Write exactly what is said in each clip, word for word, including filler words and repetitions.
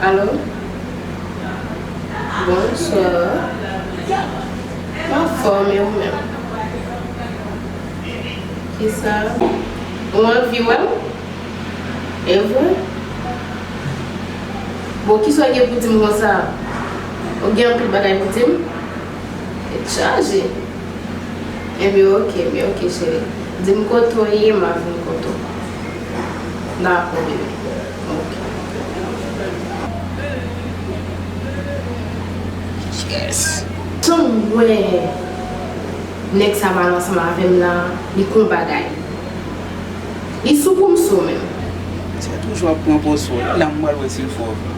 Alo? Bonswa. M anfòm, e ou menm? Kisa? Ou anvi wè m? E vre? Bon, kisa w gen pou di m konsa? Ou gen anpil bagay pou di m? Tèt chaje. Ebyen, oke, ebyen, oke, cheri. Di m kote w ye, m a vin kote w. Dakò, bebe. Oke. Yes. Jan m wè nèg sa pale ansanm avè m la, li gon bagay. Li sou pou m sou menm. Se toujou ap pran pòz sou la, m pral wè si l fò vre.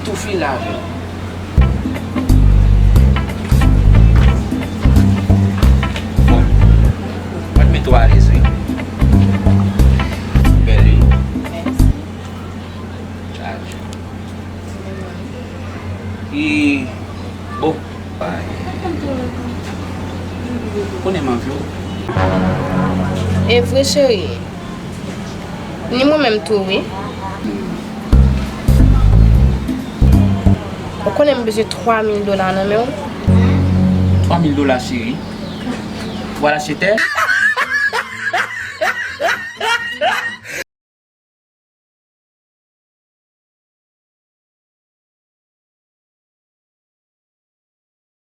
Tou file avè l. Bon, mwen mete w alèz, wi. Bèl, wi. Mèsi. Chaj. E, bon. Konnen m anvi w. E vre, cheri. Ni mwen menm tou, wi. Ou konnen m bezwen twa mil dola nan men w? Twa mil dola, cheri? W al achte tè?